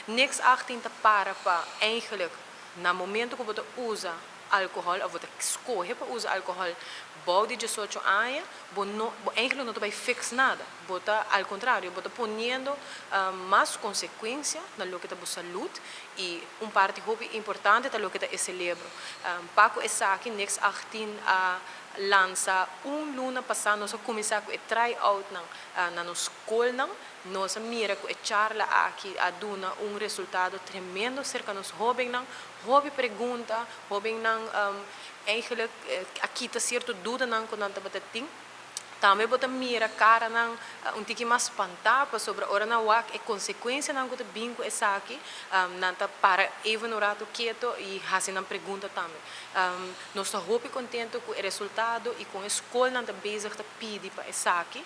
Niks 18 ta para pa eigenlijk na momento ku bo ta usa alkohòl òf bo ta skohe pa usa alkohòl bou di 18 aña, bo no bo eigenlijk no ta bai fix nada. Bo ta, al kontrario, bo ta poniendo mas konsekuensia na loke ta bo salú i un parti hopi importante ta loke ta e serebro. Pa ku esaki, Niks 18 a lansa un luna pasá, nos a kuminsá ku e try-out nan na nos skolnan. Nos a mira ku e charla aki a duna un resultado tremendo serka nos hóbennan. Hopi pregunta, hóbennan eigenlijk a kita sierto dudanan ku nan tabata tin. Tambe bo ta mira karanan un tiki mas spantá pasobra ora nan wak e konsekuensianan ku ta bin ku esaki, nan ta para even un ratu keto i hasi nan pregunta tambe. Nos ta hopi kontentu ku e resultado i kon e skolnan ta bezig ta pidi pa esaki.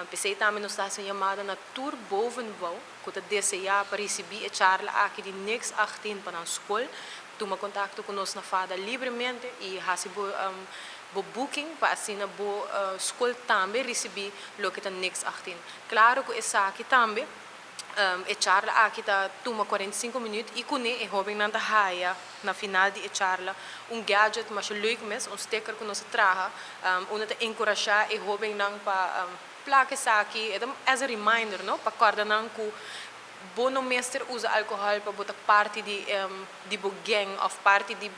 P'esei tambe nos ta hasi un yamada na tur bovenbouw ku ta deseá pa risibí e charla aki di Niks 18 pa nan skol, tuma kontakto ku nos na FADA libremente i hasi bo booking pa asina bo skol tambe risibí loke ta Niks 18. Klaro ku esaki tambe, e charla aki ta tuma 45 minüt i kuné e hóbennan ta haya na final di e charla un gadget masha leuk mes, un sticker ku nos a traha, unda ta enkurashá e hóbennan pa plaka esaki, e ta as a reminder, no, pa kòrda nan ku bo no mester usa alkohòl pa bo ta parti di bo gang òf parti di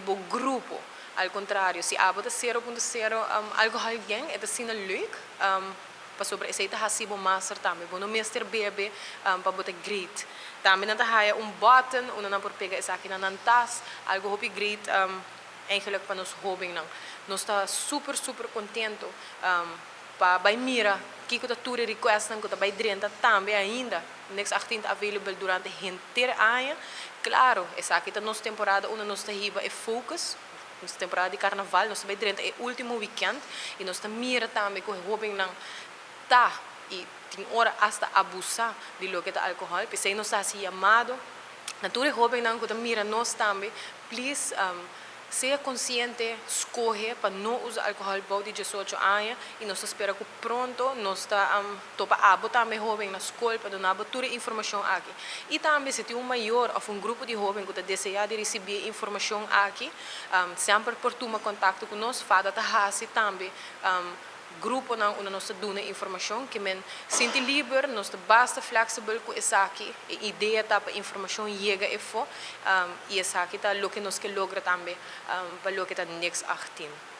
bo grupo. Al kontrario, si abo ta 0.0 alcohol gang, e ta asina leuk, pasobra esei ta hasi bo master tambe. Bo no mester bebe pa bo ta great. Tambe nan ta haya un button, unda nan por pega esaki na nan tas, algo hopi great eigenlijk pa nos hóbennan. Nos ta super super kontentu pa bai mira kiko ta tur e requestnan ku ta bai drenta tambe ainda. Niks 18 ta available durante henter aña. Klaro, esaki ta nos temporada unda nos ta hiba e focus, nos temporada di karnaval, nos ta bai drenta e último weekend i nos ta mira tambe ku e hóbennan ta i tin ora hasta abusá di loke ta alkohòl. P'esei nos ta hasi yamado na tur e hóbennan ku ta mira nos tambe, please, sea konsiente, skohe pa no usa alkohòl bou di 18 aña i nos ta spera ku pronto nos ta topa abo tambe, hóben, na skol pa duna bo tur e informashon aki. I tambe si tin un mayor òf un grupo di hóben ku ta deseá di risibí e informashon aki, semper por tuma kontakto ku nos. FADA ta hasi tambe gruponan unda nos ta duna informashon, ke men sinti liber, nos ta basta fleksibel ku esaki. E idea ta pa informashon yega efo i esaki ta loke nos ke logra tambe pa loke ta Niks 18.